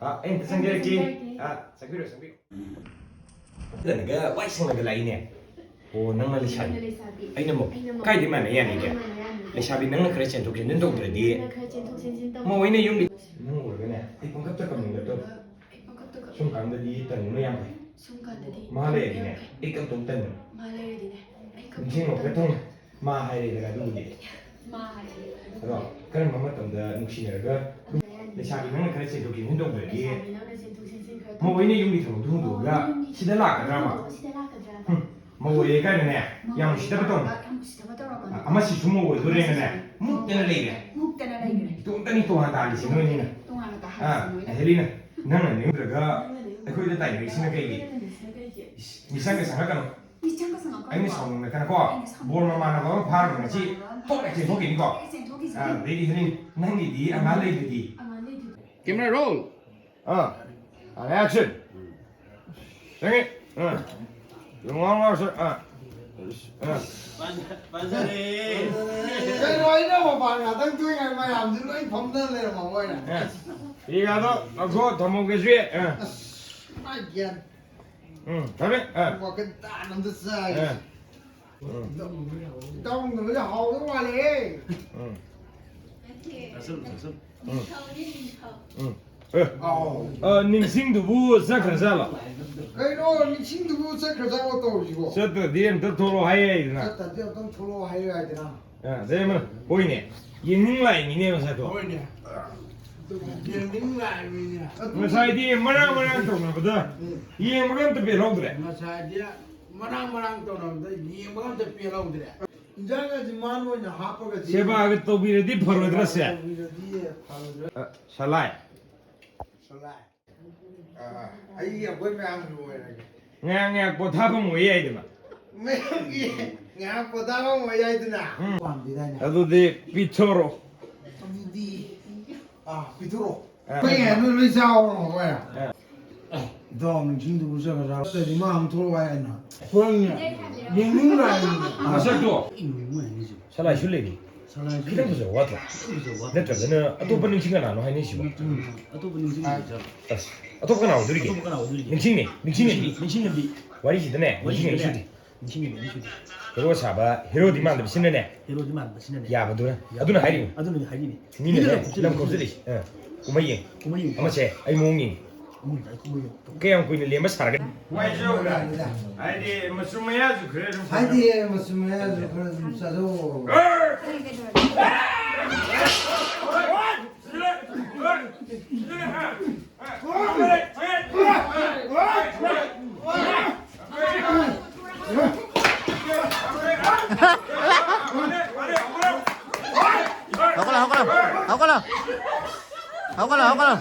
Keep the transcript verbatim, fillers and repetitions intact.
ꯑꯥ, ꯑꯩ ꯑꯝꯇ ꯆꯪꯖꯔꯛꯀꯦ꯫ ꯑꯥ, ꯆꯪꯕꯤꯔꯣ, ꯆꯪꯕꯤꯔꯣ꯫ ꯐꯖꯅꯒ ꯋꯥꯏ ꯁꯪꯅꯒ ꯂꯥꯛꯏꯅꯦ꯫ ꯑꯣ, ꯅꯪꯅ ꯂꯩꯁꯥꯕꯤ꯫ ꯑꯩꯅ ꯂꯩꯁꯥꯕꯤ꯫ ꯑꯩꯅ ꯃꯧ꯫ ꯑꯩꯅ ꯃꯧ꯫ ꯀꯥꯏꯗꯩ ꯃꯥꯟꯅ ꯌꯥꯅꯤꯒꯦ? ꯑꯩꯅ ꯃꯥꯟꯅ ꯌꯥꯅꯤꯒꯦ? ꯂꯩꯁꯥꯕꯤ ꯅꯪꯅ ꯈꯔ ꯆꯦꯟꯊꯣꯛ ꯆꯦꯟꯁꯤꯟ ꯇꯧꯗ꯭ꯔꯗꯤ꯫ ꯅꯪꯅ ꯈꯔ ꯆꯦꯟꯊꯣꯛ ꯆꯦꯟꯁꯤꯟ ꯇꯧ-, ꯃꯧ, ꯑꯩꯅ ꯌꯨꯝꯒꯤ꯫ ꯅꯪ ꯎꯔꯒꯅꯦ, ꯑꯩ ꯄꯪꯀꯞꯇ ꯀꯞꯅꯤꯡꯕ ꯇꯧ꯫ ꯑꯩ ꯄꯪꯀꯞꯇ ꯀꯞ-, ꯁꯨꯝ ꯀꯥꯟꯗꯗꯤ ꯇꯟꯕꯅ ꯌꯥꯝ ꯐꯩ꯫ ꯁꯨꯝ ꯀꯥꯟꯗꯗꯤ ꯃꯥ ꯂꯩꯔꯗꯤꯅꯦ, ꯌꯥꯝ ꯐꯩ꯫ ꯑꯩ ꯀꯞꯇꯧ ꯇꯟꯕ꯫ ꯃꯥ ꯂꯩꯔꯗꯤꯅꯦ, ꯑꯩ ꯀꯞꯇꯧ ꯅꯤꯡꯁꯤꯡꯉꯣ, ꯇꯟꯕ꯫ ꯀꯊꯨꯡ꯫ ꯃꯥ ꯍꯥꯏꯔꯦꯗꯅ ꯑꯗꯨꯕꯨꯗꯤ꯫ ꯃꯥ ꯍꯥꯏꯔꯦ꯫ ꯑꯗꯣ ꯀꯔꯝꯕ ꯃꯇꯝꯗ ꯅꯨꯡꯁꯤꯅꯔꯒ ꯂꯩꯁꯥꯕꯤ ꯅꯪꯅ ꯈꯔ ꯆꯦꯟꯊꯣꯛ ꯆꯦꯟꯁꯤꯟ ꯇꯧꯗ꯭ꯔꯗꯤ ꯂꯩꯁꯥꯕꯤ ꯅꯪꯅ ꯆꯦꯟꯊꯣꯛ ꯆꯦꯟꯁꯤꯟ ꯈꯔ ꯃꯧ ꯑꯣꯏꯅ ꯌꯨꯝꯒꯤ ꯊꯕꯛꯇꯣ ꯍꯨꯟꯗꯣꯛꯑꯒ ꯁꯤꯗ ꯂꯥꯛꯀꯗ꯭ꯔꯕ? ꯁꯤꯗ ꯂꯥꯛꯀꯗ꯭ꯔꯕ? ꯍꯨꯝ, ꯃꯧ ꯑꯣꯏꯔꯦ ꯀꯥꯏꯅꯅꯦ, ꯌꯥꯝ ꯎꯁꯤꯠꯇꯕ ꯇꯧꯅꯨ꯫ ꯌꯥꯝ ꯎꯁꯤꯠꯇꯕ ꯇꯧꯔꯛꯀꯅꯨ꯫ ꯑ-, ꯑꯃꯁꯤꯁꯨ ꯃꯧ ꯑꯣꯏꯗꯣꯔꯦꯅꯅꯦ, ꯃꯨꯛꯇꯅ ꯂꯩꯔꯦ꯫ ꯃꯨꯛꯇꯅ ꯂꯩꯈ꯭ꯔꯦ꯫ ꯏꯇꯣꯝꯇꯅꯤ ꯇꯣꯉꯥꯟ ꯇꯥꯜꯂꯤꯁꯦ ꯅꯣꯏꯅꯤꯅ꯫ ꯇꯣꯉꯥꯟꯅ ꯑꯥ, ꯇꯥꯍꯜꯂꯤꯁꯦ ꯅꯣꯏꯅ꯫ ꯑꯍꯦꯂꯤꯅ, ꯅꯪꯅ ꯅꯤꯡꯗ꯭ꯔꯒ ꯅꯪꯅ ꯅꯤꯡꯗ꯭ꯔꯒ ꯑꯩꯈꯣꯏꯗ ꯇꯥꯏꯅꯔꯤꯁꯤꯅ ꯀꯩꯒꯤ? ꯑꯩꯈꯣꯏꯗ ꯇꯥꯏꯅꯔꯤꯁꯤꯅ ꯀꯩꯒꯤ? ꯏꯁ, ꯃꯤꯆꯪꯒ ꯆꯪꯉꯛꯀꯅꯨ꯫ ꯃꯤꯆꯪꯒ ꯆꯪꯉꯛꯀꯅꯨ꯫ ꯑꯩꯅ ꯁꯥꯎꯅꯤꯡꯉꯛꯇꯅꯀꯣ, ꯑꯩꯅ ꯁꯥꯎꯅꯤꯡꯉꯛꯇꯅꯀꯣ, ꯕꯣꯔ ꯃꯃꯥꯟꯅꯕ ꯑꯃ ꯐꯥꯔꯒ ꯉꯁꯤ ꯊꯣꯛ ꯍꯦꯛ ꯆꯦꯟꯊꯣꯛꯈꯤꯅꯤꯀꯣ꯫ ꯊꯣꯛ ꯍꯦꯛ ꯆꯦꯟꯊꯣꯛꯈꯤꯅꯤ꯫ ꯑꯥ, ꯑꯗꯩꯗꯤ ꯍꯦꯂꯤꯟ, ꯅꯪꯒꯤꯗꯤ ꯑꯉꯥꯡ ꯂꯩꯗꯨꯗꯤ? ꯑꯉꯥꯡ ꯂꯩꯗꯨꯗꯤ? Camera roll. ꯑꯥ, ꯑꯥ, action. ꯆꯪꯉꯦ꯫ ꯑꯥ꯫ ꯂꯨꯉꯥꯎ ꯉꯥꯎꯁꯦ꯫ ꯑꯥ꯫ ꯑꯥ꯫ ꯐꯖꯔꯦ꯫ ꯀꯩꯅꯣ, ꯑꯩꯅ ꯃꯄꯥꯟ ꯉꯥꯛꯇꯪ ꯊꯣꯛꯏꯉꯥꯏ ꯃꯌꯥꯝꯁꯤ ꯂꯣꯏ ꯐꯝꯗꯅ ꯂꯩꯔꯝꯃꯕ ꯑꯣꯏꯔꯦ꯫ ꯑꯥ꯫ ꯐꯤꯒꯥꯗꯣ ꯂꯧꯊꯣꯛꯑ ꯊꯝꯍꯧꯒꯦꯁꯨ ꯌꯥꯏ꯫ ꯑꯥ꯫ ꯑꯁ, ꯃꯥꯏ ꯒ꯭ꯌꯥꯟ꯫ ꯎꯝ, ꯊꯝꯃꯦ꯫ ꯑꯥ꯫ ꯋꯥꯈꯜ ꯇꯥꯅ ꯑꯝꯇ ꯆꯥꯒꯦ꯫ ꯑꯥ꯫ ꯎꯝ꯫ ꯏꯇꯥꯎ ꯎꯅꯕꯁꯦ ꯍꯥꯎꯗꯧ ꯃꯥꯜꯂꯦꯍꯦ꯫ ꯎꯝ꯫ ꯆꯥꯁꯜꯂꯨ, ꯆꯥꯁꯜꯂꯨ꯫ ꯎꯝ꯫ ꯎꯝ꯫ ꯑꯦ꯫ ꯑꯥꯎ꯫ ꯑ, ꯅꯤꯡꯁꯤꯡꯗꯨꯕꯨ ꯆꯠꯈ꯭ꯔꯖꯥꯠꯂꯣ? ꯀꯩꯅꯣ, ꯅꯤꯡꯁꯤꯡꯗꯨꯕꯨ ꯆꯠꯈ꯭ꯔꯖꯥꯠꯂꯣ ꯇꯧꯔꯤꯁꯤꯕꯣ? ꯆꯠꯇ꯭ꯔꯗꯤ ꯑꯝꯇ ꯊꯣꯛꯂꯛꯑꯣ ꯍꯥꯏ ꯌꯥꯏꯗꯅ꯫ ꯆꯠꯇ꯭ꯔꯗꯤ ꯑꯝꯇꯪ ꯊꯣꯛꯂꯛꯑꯣ ꯍꯥꯏ ꯌꯥꯏꯗꯅ꯫ ꯑ, ꯑꯗꯩ ꯑꯃꯅ, ꯍꯣꯏꯅꯦ, ꯌꯦꯡꯅꯤꯡ ꯂꯥꯛꯏꯅꯤꯅꯦ ꯉꯁꯥꯏꯗꯣ꯫ ꯍꯣꯏꯅꯦ꯫ ꯌꯦꯡꯅꯤꯡ ꯂꯥꯛꯏꯅꯤꯅꯦ꯫ ꯉꯁꯥꯏꯗꯤ ꯃꯔꯥꯡ ꯃꯔꯥꯡ ꯇꯧꯅꯕꯗ ꯎꯝ꯫ ꯌꯦꯡꯕꯒ ꯑꯝꯇ ꯄꯦꯜꯍꯧꯗ꯭ꯔꯦ꯫ ꯉꯁꯥꯏꯗꯤ ꯃꯔꯥꯡ ꯃꯔꯥꯡ ꯇꯧꯅꯕꯗ ꯌꯦꯡꯕꯒ ꯑꯝꯇ ꯄꯦꯜꯍꯧꯗ꯭ꯔꯦ꯫ ꯏꯟꯖꯥꯡꯒꯁꯤ ꯃꯥꯅ ꯑꯣꯏꯅ ꯍꯥꯞꯄꯒꯗꯤ ꯁꯦꯕꯥꯒ ꯇꯧꯕꯤꯔꯗꯤ ꯐꯔꯣꯏꯗ꯭ꯔꯥ ꯁꯦ? ꯇꯧꯕꯤꯔꯗꯤ ꯐꯔꯣꯏꯗ꯭ꯔꯥ? ꯑ, ꯁꯂꯥꯏ꯫ ꯁꯂꯥꯏ꯫ ꯑ, ꯑꯩꯒꯤ ꯑꯩꯈꯣꯏ ꯃꯌꯥꯝꯒꯤ ꯑꯣꯏꯔꯒꯦ꯫ ꯉꯥꯏꯍꯥꯛ ꯉꯥꯏꯍꯥꯛ ꯄꯣꯊꯥꯐꯝ ꯑꯣꯏ ꯌꯥꯏꯗꯅ꯫ ꯃꯌꯥꯝꯒꯤ ꯉꯥꯏꯍꯥꯛ ꯄꯣꯊꯥꯐꯝ ꯑꯣꯏ ꯌꯥꯏꯗꯅ꯫ ꯎꯝ꯫ ꯄꯥꯝꯗꯦꯗꯥꯏꯅꯦ? ꯑꯗꯨꯗꯤ ꯄꯤꯊꯣꯔꯛꯑꯣ꯫ ꯑꯗꯨꯗꯤ, ꯑꯥ, ꯄꯤꯊꯣꯔꯛꯑꯣ꯫ ꯑ꯫ ꯑꯩꯈꯣꯏ ꯉꯥꯏꯍꯥꯛ ꯂꯣꯏ ꯆꯥꯎꯔꯣ, ꯍꯣꯏ꯫ ꯑ꯫ ꯗꯥꯎ ꯅꯤꯡꯁꯤꯡꯗꯨꯕꯨ ꯆꯠꯈ꯭ꯔꯖꯥꯠꯂꯣ? ꯅꯠꯇ꯭ꯔꯗꯤ ꯃꯥ ꯑꯃꯨꯛ ꯊꯣꯛꯂꯛꯑꯣ ꯍꯥꯏꯅ꯫ ꯍꯣꯏꯅꯦ꯫ ꯌꯦꯡꯅꯤꯡꯗ꯭ꯔꯥ ꯍꯥꯏꯕꯅꯤꯅꯦ꯫ ꯃꯁꯛꯇꯣ꯫ ꯏꯪꯕ ꯑꯣꯏꯅꯤꯁꯦ꯫ ꯁꯂꯥꯏꯁꯨ ꯂꯩꯔꯤ꯫ ꯁꯂꯥꯏꯁꯨ ꯈꯤꯇꯪ ꯂꯩꯔꯤ꯫ ꯐꯖꯕ ꯋꯥꯠꯇ꯭ꯔꯣ? ꯈꯤꯇꯪ ꯐꯖꯕ ꯋꯥꯠꯇ꯭ꯔꯣ? ꯅꯠꯇ꯭ꯔꯒꯅ ꯑꯇꯣꯞꯄ ꯅꯤꯡꯁꯤꯡ ꯀꯅꯥꯅꯣ ꯍꯥꯏꯅꯩꯁꯤꯕꯣ? ꯎꯝ꯫ ꯑꯇꯣꯞꯄ ꯅꯤꯡꯁꯤꯡ ꯂꯩꯖꯥꯠꯂꯣ? ꯑꯁ, ꯑꯇꯣꯞꯄ ꯀꯅꯥ ꯑꯣꯏꯗꯣꯔꯤꯒꯦ? ꯑꯇꯣꯞꯄ ꯀꯅꯥ ꯑꯣꯏꯗꯣꯔꯤꯒꯦ? ꯅꯤꯡꯁꯤꯡꯅꯦ, ꯅꯤꯡꯁꯤꯡꯅꯦ꯫ ꯅꯤꯡꯁꯤꯡ-, ꯅꯤꯡꯁꯤꯡ ꯍꯦꯝꯕꯤ꯫ ꯋꯥꯔꯤꯁꯤꯗꯅꯦ, ꯅꯤꯡꯁꯤꯡ ꯍꯦꯝꯕꯤ ꯋꯥꯔꯤꯁꯤꯗꯅꯦ꯫ ꯁꯨꯗꯦ꯫ ꯅꯤꯡꯁꯤꯡ ꯍꯦꯝꯕꯤ ꯁꯨꯗꯦ꯫ ꯍꯦꯔꯣ ꯁꯥꯕ, ꯍꯦꯔꯣꯗꯤ ꯃꯥꯟꯗꯕꯁꯤꯅꯅꯦ꯫ ꯍꯦꯔꯣꯗꯤ ꯃꯥꯟꯗꯕꯁꯤꯅꯅꯦ꯫ ꯌꯥꯕꯗꯨꯅ꯫ ꯌꯥꯕ-, ꯑꯗꯨꯅ ꯍꯥꯏꯔꯤꯅꯤ꯫ ꯑꯗꯨꯅꯅꯦ ꯍꯥꯏꯔꯤꯅꯤ꯫ ꯃꯤꯅ ꯃꯤꯅ ꯂꯝ ꯂꯝ ꯈꯣꯝꯖꯤꯜꯂꯤꯁꯦ꯫ ꯈꯣꯝꯖꯤꯜꯂꯤꯁꯦ꯫ ꯑ, ꯀꯨꯝꯍꯩ ꯌꯦꯡ꯫ ꯀꯨꯝꯍꯩ ꯌꯦꯡ꯫ ꯑꯃꯁꯦ ꯑꯩ ꯃꯑꯣꯡ ꯌꯦꯡ꯫ ꯎꯝ, ꯑꯩ ꯀꯨꯝꯍꯩ ꯌꯦꯡ꯫ ꯀꯌꯥꯝ ꯀꯨꯏꯅ ꯂꯦꯝꯕ ꯁꯥꯔꯒ? ꯋꯥꯏꯖꯧꯔ꯫ ꯍꯥꯏꯗꯤ ꯃꯆꯨ ꯃꯌꯥꯁꯨ ꯈꯔ ꯑꯗꯨꯝ ꯍꯥꯏꯗꯤ ꯃꯆꯨ ꯃꯌꯥꯁꯨ ꯈꯔ ꯑꯗꯨꯝ ꯆꯥꯖꯧ꯫ ꯍꯧꯒꯠꯂꯣ, ꯍꯧꯒꯠꯂꯣ, ꯍꯧꯒꯠꯂꯣ꯫ ꯍꯧꯒꯠꯂꯣ, ꯍꯧꯒꯠꯂꯣ꯫